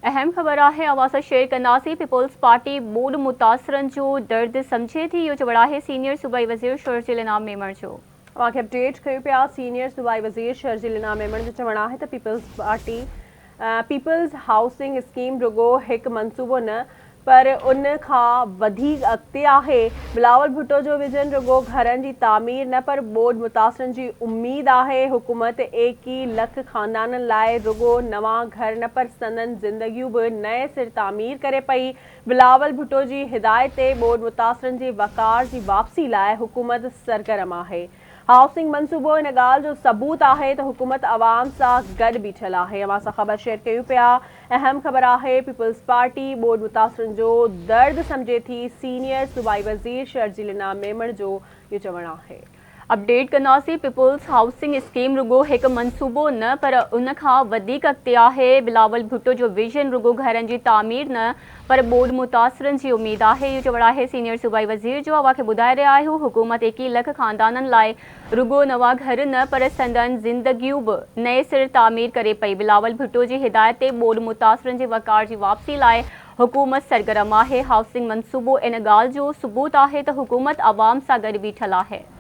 اهم خبر آهي اوهان سان شيئر ڪنداسين پيپلز پارٽي ٻوڏ متاثرن جو درد سمجهي ٿي اهو چوڻ آهي سينيئر صوبائي وزير شرجيل انعام ميمڻ جو. اوهان کي اپڊيٽ ڪيون پيا سينيئر صوبائي وزير شرجيل انعام ميمڻ جو چوڻ آهي ته peoples party peoples housing scheme رڳو هڪ منصوبو نه پر ان کان وڌيڪ اڳتي آهي، بلاول ڀٽو جو ويزن رڳو گهرن جي تعمير نه پر ٻوڏ متاثرن جي اميد آهي، حڪومت ايڪيهه لک خاندانن لاء رڳو نوان گهر نه پر سندن زندگيون به نئين سر تعمير ڪري پئي، بلاول ڀٽو جي هدايت تي ٻوڏ متاثرن جي وقار جي واپسي لاء حڪومت سرگرم آهي. هائوسنگ منصوبو ان ڳالهه جو ثبوت آهي ته حڪومت عوام سان گڏ بيٺل آهي. اوهان سان خبر شيئر ڪيون پيا. اهم خبر آهي پيپلز پارٽي ٻوڏ متاثرن جو درد سمجهي ٿي، سينيئر صوبائي وزير شرجيل انعام ميمڻ جو اهو چوڻ آهي. اپڊيٽ ڪنداسين پيپلز هائوسنگ اسڪيم رڳو هڪ منصوبو نه پر ان کان وڌيڪ اڳتي آهي، بلاول ڀٽو جو ويزن رڳو گهرن جي تعمير نه پر ٻوڏ متاثرن جي اميد آهي، اهو چوڻ آهي سينيئر صوبائي وزير جو اوهان کي ٻڌائي رهيا آهيون حڪومت 21 لک خاندانن لاء رڳو نوان گهر نه پر سندن زندگيون به نئين سر تعمير ڪري پئي، بلاول ڀٽو جي هدايت تي ٻوڏ متاثرن جي وقار جي واپسي لاء حڪومت سرگرم آهي، هائوسنگ منصوبو ان ڳالهه جو ثبوت آهي ته حڪومت عوام سان گڏ بيٺل آهي.